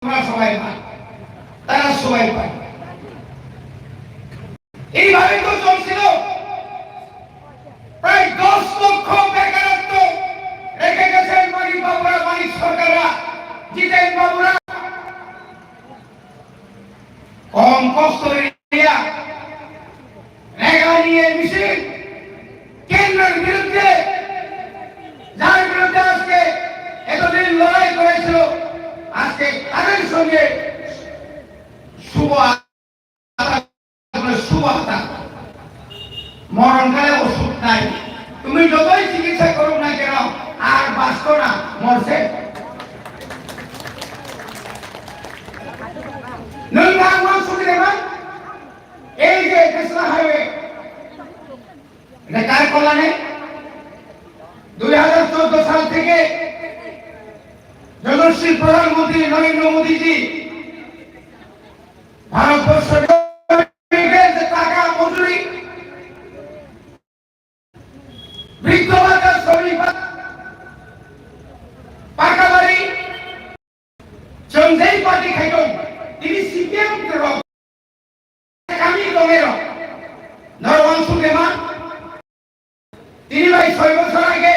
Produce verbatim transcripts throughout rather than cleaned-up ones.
আমরা সবাই পাই, তারা সবাই পায়। এইভাবে তো চলছিল। প্রায় দশ লক্ষ বেকারত্ব রেখে গেছেন মানিক বাবুরা, মানিক সরকাররা, জিতেন বাবুরা। কম কষ্ট area, রেগা নিয়ে মিছিল, কেন্দ্রের বিরুদ্ধে, যার বিরুদ্ধে আজকে এতদিন লড়াই করেছিল, আজকে তাদের সঙ্গে শুভ আ-, শুভ আতা। মরণকালে ওষুধ নাই। তুমি যতই চিকিৎসা করো না কেন, আর বাঁচতো না, মরছে। নইলে আমার সুবিধা নাই। এই যে ন্যাশনাল হাইওয়ে, এটা কার কল্যাণে? দুই হাজার চোদ্দ সাল থেকে যশস্বী প্রধানমন্ত্রী নরেন্দ্র মোদীজি ভারতবর্ষের যে টাকা মজুরি, বৃদ্ধ ভাতা, শ্রমিক ভাতা, পাকা বাড়ি, chwng jai party khaitong, tini C P M rok, kami tongero, norok wansuk de ma. Tini bai soi bosor age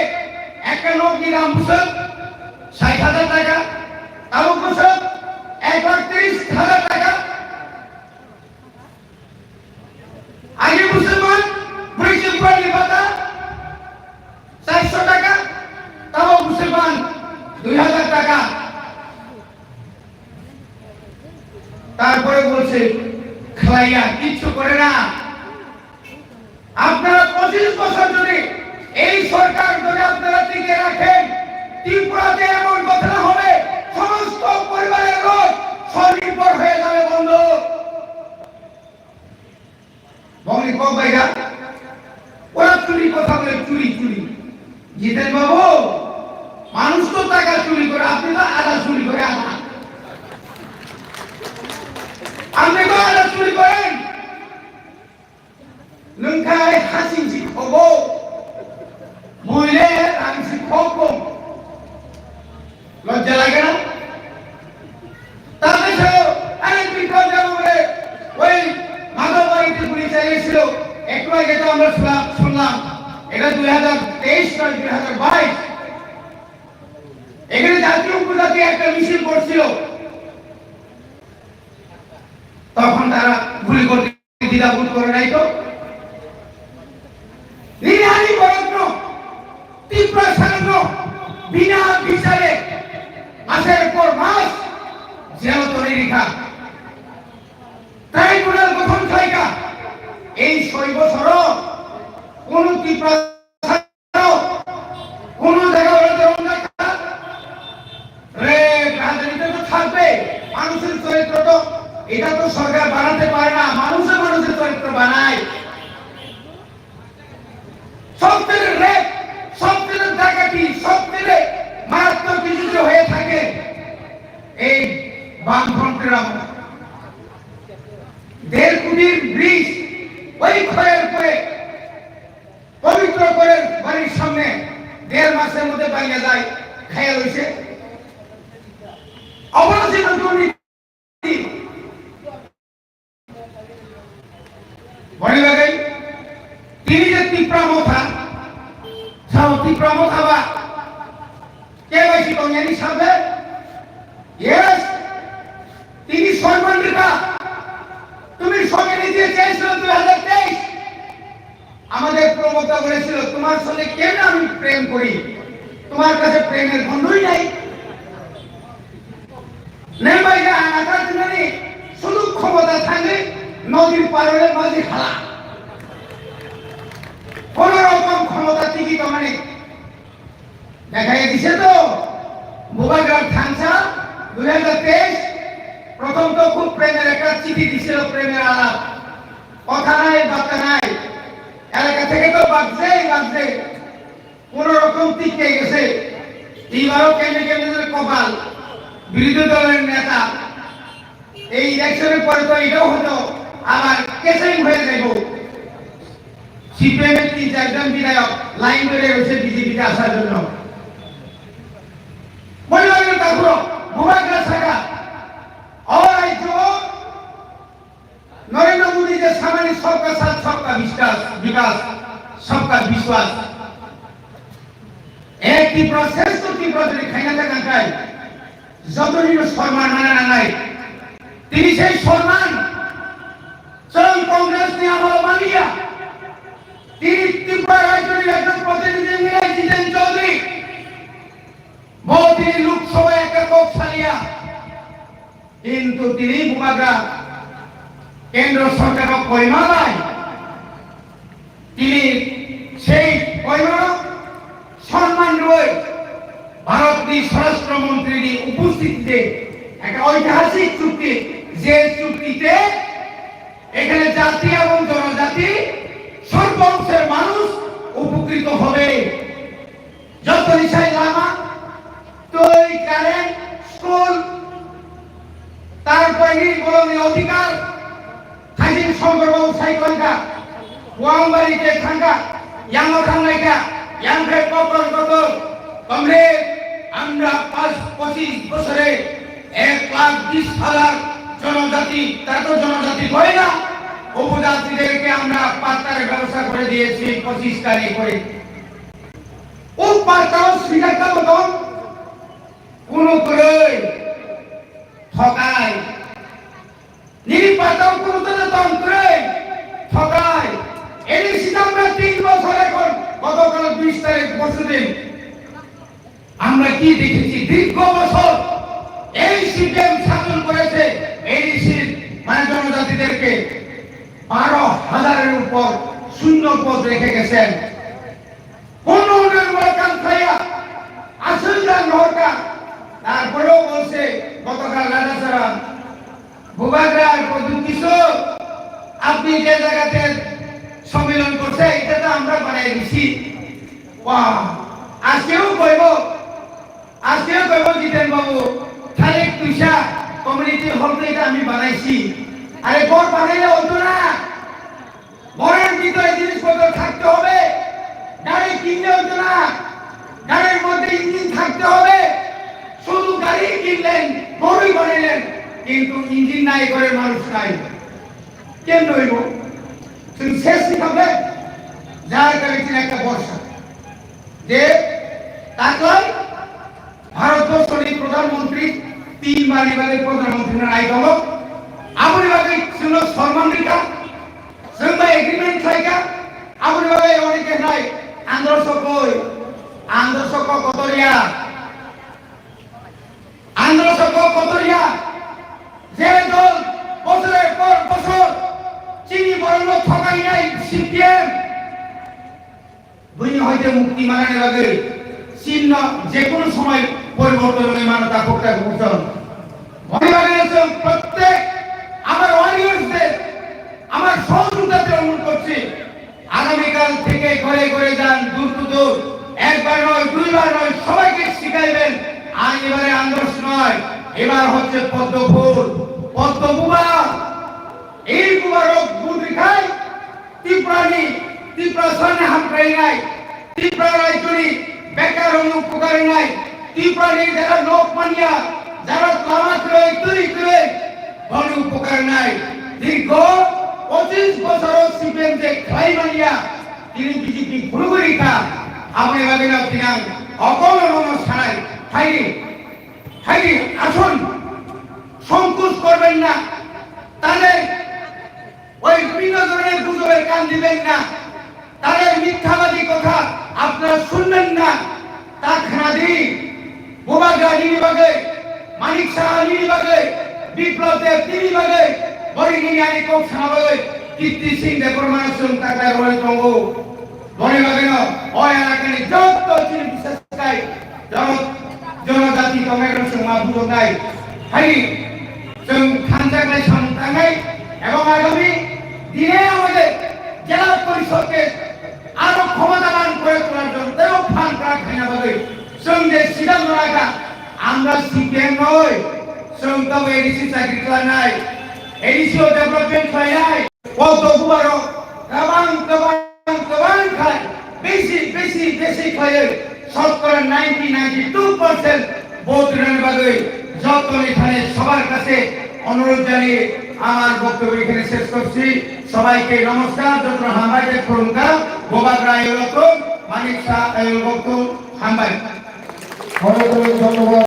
ekta nok ni dam bwswk sait hajar taka, tabuk bwswk ek lakh tris hajar taka. Agi musulman, bwrwi chwngpani bata চারশো টাকা, তাও মুসলমান দুই হাজার টাকা। তারপরে বলছে, "খালাইয়া কিচ্ছু করে না।" আপনারা পঁচিশ বছর যদি এই সরকার যদি আপনারা টিকে রাখেন, ত্রিপুরাতে এমন ঘটনা হবে, সমস্ত পরিবারের লোক স্বনির্ভর হয়ে যাবে, বন্ধু। বংনি কম ভাইরা, ওরা চুরি কথা বলে, চুরি, চুরি। জিতেন বাবু, মানুষ তো টাকা চুরি করে, আপনি তো আধা চুরি করে আধা। আপনি তো আধা চুরি করেন। Nungkai hasing si khobo, muile rang si khobo. লজ্জা লাগে না? তার দেশেও আরেক বিপ্লব যেমন করে ওই মাধব বাড়িতে গুলি চালিয়েছিল, একটু আগে তো আমরা শুনলাম, শুনলাম, এটা দুই হাজার তেইশ নয়, দুই হাজার বাইশ। এখানে জাতীয় উপজাতি একটা মিছিল করছিল, তখন তারা গুলি করতে দ্বিধাবোধ করে নাই তো। নিরীহানি বরত্ন, ত্রিপুরা সারত্ন বিনা বিচারে মাসের পর মাস জেল তরি রেখা। ট্রাইব্যুনাল গঠন খাইকা এই ছয় বছর কোন ত্রিপুরা কোন জায়গা হলে তেমন দেখা। রে, রাজনীতি তো থাকবে, মানুষের চরিত্র তো, এটা তো সরকার বানাতে পারে না, মানুষে মানুষের চরিত্র বানায়। সব থেকে রেপ, সব থেকে ডাকাতি, সব থেকে মারাত্মক কিছু যদি হয়ে থাকে, এই বামফ্রন্টের আমল। দেড় কোটির ব্রিজ ওই ক্ষয়ের পরে পবিত্র করে বাড়ির সামনে দেড় মাসের মধ্যে ভাঙিয়া যায়, খাইয়া লইছে। অপরাধী দুর্নীতি। মনে লাগে, তিনি যে তিপ্রা মথা, সাও তিপ্রা মথা বা কে বেশি কমিয়ানি সামনে? Yes, তিনি সম্মান দিতা। তুমি সঙ্গে নিতে চেয়েছিল দুই হাজার তেইশ। আমাদের প্রবক্তা বলেছিল, "তোমার সঙ্গে কেন আমি প্রেম করি? তোমার কাছে প্রেমের গন্ধই নাই।" নেই ভাই, না, না, তার জন্য নেই। শুধু ক্ষমতা থাকলে নদীর পার হলে মাঝি হালা। কোন রকম ক্ষমতা টিকিত মানে দেখা দিছে তো? বুবাগ্রাম থাংসা দুই হাজার তেইশ, প্রথম তো খুব প্রেমের একটা চিঠি দিছিল, প্রেমের আলাপ। কথা নাই, বার্তা নাই। এলাকা থেকে তো বাগছে, বাগছে। কোন রকম টিকে গেছে। এইবারও কেমনে কেমনে যেন কপাল, বিরোধী দলের নেতা। এই ইলেকশনের পরে তো এটাও হয়তো আবার ক্যান্সেলিং হয়ে যাইব। সিপিএম এর তিন চারজন বিধায়ক লাইন ধরে রয়েছে বিজেপিতে আসার জন্য। মনে হয় তারপর বুবাগ্রাম শাখা বিকাশ, বিকাশ, সবকা বিশ্বাস। এক ত্রিপুরা, শ্রেষ্ঠ ত্রিপুরা যদি খাইনা থাকাঙ্কাই, যতদিন সম্মান মানা নাঙাই, তিনি সেই সম্মান স্বয়ং কংগ্রেস নিয়ে আমল মানিয়া, তিনি ত্রিপুরা রাজ্যের একজন প্রতিনিধি নিয়ে জিতেন চৌধুরী, মো তিনি লোকসভায় একটা কোপ চালিয়া, কিন্তু তিনি বুবাগ্রা কেন্দ্র সরকারক কইমা নাই। তিনি সেই কইমারক সম্মান রয়ে ভারতনি স্বরাষ্ট্রমন্ত্রীনি উপস্থিতিতে একটা ঐতিহাসিক চুক্তি, যে চুক্তিতে এখানে জাতি এবং জনজাতি সর্বংশের মানুষ উপকৃত হবে। যত নিশাই লামা, তৈ, কারেন্ট, স্কুল, তার পয়নি বলনি অধিকার, খাইদিন শঙ্কর বাবু সাইকেল থাকা, ওয়াংবাড়িতে থাকা, ইয়াংও থাংলাইকা, ইয়াংকে কতল কতল, কমরেড, আমরা পাঁচ পঁচিশ বছরে এক লাখ বিশ হাজার জনজাতি, তারা তো জনজাতি হয় না, উপজাতিদেরকে আমরা পাত্তার ব্যবস্থা করে দিয়েছি পঁচিশ তারিখ করে। ও পাত্তাও স্বীকার করতাম, কোনো করে ঠকায়। নিরীহ পাতাও কোনো তারা তন্ত্রে ঠকায়। এডিসি আমরা তিন বছর এখন, গতকাল বিশ তারিখ পরশু দিন আমরা কি দেখেছি? দীর্ঘ বছর এই সিপিএম শাসন করেছে, এডিসির মানে জনজাতিদেরকে বারো হাজারের উপর শূন্য পদ রেখে গেছেন। কোনো উন্নয়নমূলক কাম খাইয়া আসল যান হরকা। তারপরেও বলছে গতকাল রাজাচরণ, বুবাগ্রার প্রদ্যুৎ কিশোর, আপনি যে জায়গাতে সম্মেলন করছে, এটা তো আমরা বানাই দিছি। বাহ, আজকেও কইব, আজকেও কইব জিতেন বাবু, খালি তুইসা কমিউনিটি হল তো এটা আমি বানাইছি। আরে ঘর বানাইলে হতো না, ঘরের ভিতরে জিনিসপত্র থাকতে হবে, গাড়ি কিনলে হতো না, গাড়ির মধ্যে ইঞ্জিন থাকতে হবে। শুধু গাড়ি কিনলেন, ঘরই বানাইলেন, কিন্তু ইঞ্জিন নাই, ঘরের মানুষ নাই, কেমনে হইব? শুধু শেষ হিসাবে যার কারণে একটা বর্ষা যে তাকলাই ভারতবর্ষের প্রধানমন্ত্রী তিনবার এভাবে প্রধানমন্ত্রী নাই দল, আপনি ভাবে শুনো সম্মান দিকা, শুনবা এগ্রিমেন্ট খাইকা, আপনি ভাবে অনেকে নাই আন্দোলন কই, আন্দোলন কতরিয়া, আন্দোলন কতরিয়া, যে দল বছরের পর বছর চিনি বরণ ঠকাই নাই সিপিএম, দুই হইতে মুক্তি মানানি লাগে চিহ্ন যে কোনো সময় পরিবর্তন হয়ে মানতা করতে ঘোষণ। মনে লাগে যে প্রত্যেক আমার ওয়ারিয়ার্সদের আমার সহযোগিতাতে অনুরোধ করছি, আগামীকাল থেকে ঘরে ঘরে যান, দূর টু দূর, একবার নয়, দুইবার নয়, সবাইকে শিখাইবেন। আর এবারে আন্দোলন নয়, এবার হচ্ছে পদ্ম ফুল, পদ্ম বুবা। এই বুবারক বুদ্ধি খাই ত্রিপুরানি, ত্রিপুরা সামনে হামপ্রাই নাই, ত্রিপুরা রাজ্যনি বেকার হয়ে উপকারী নাই, ত্রিপুরানি যারা লোক মানিয়া, যারা লামা করে, তৈরি করে, বড় উপকার নাই। দীর্ঘ পঁচিশ বছর সিপিএম যে খাই মানিয়া, তিনি বিজেপি ঘুরঘুরি খা, আপনি ভাবেন আপনি অকল মন সারাই, খাইনি, খাইনি, আসুন, সংকোচ করবেন না। তাদের ওই বিভিন্ন ধরনের গুজবের কান দিবেন না, তাদের মিথ্যাবাদী কথা আপনারা শুনবেন না। তা খানাদি, বোবাগ্রা নিরিবাগে, মানিক সাহা নিরিবাগে, বিপ্লব দেব নিরিবাগে, বরিগিনি আনি কোক সামাবাগে, কীর্তি সিং দেববর্মা সুন তাকদার রয়ে তঙ্গো। বরিবাগে ন, ওই এলাকানি যত চিনি বিশেষ kai, জন-, জনজাতি কংগ্রেস সমাজ বুঝো নাই। হাই, जों थांजानाय सामथांनाय এবং আগামী দিনে আমাদের জেলা পরিষদকে আরো ক্ষমতাবান করে তোলার জন্য তেরো ফান প্রার্থনা হবে। সঙ্গে সিদ্ধান্ত রাখা, আমরা সিপিএম নই, সঙ্গে এডিসি চাকরি করা নাই, এডিসিও ডেভেলপমেন্ট হয় নাই। কত দুবারও কাবাং কাবাং কাবাং খায়, বেশি বেশি বেশি খায়, শতকরা ninety ninety two percent vote রেন বাদে যত এখানে সবার কাছে অনুরোধ জানিয়ে আমার বক্তব্য এখানে শেষ করছি। সবাইকে নমস্কার, যত হামাইতে খুলুমকা, গোবাগ্রা এরকম, মানিক শাহ এরকম, হামাই। অনেক অনেক ধন্যবাদ।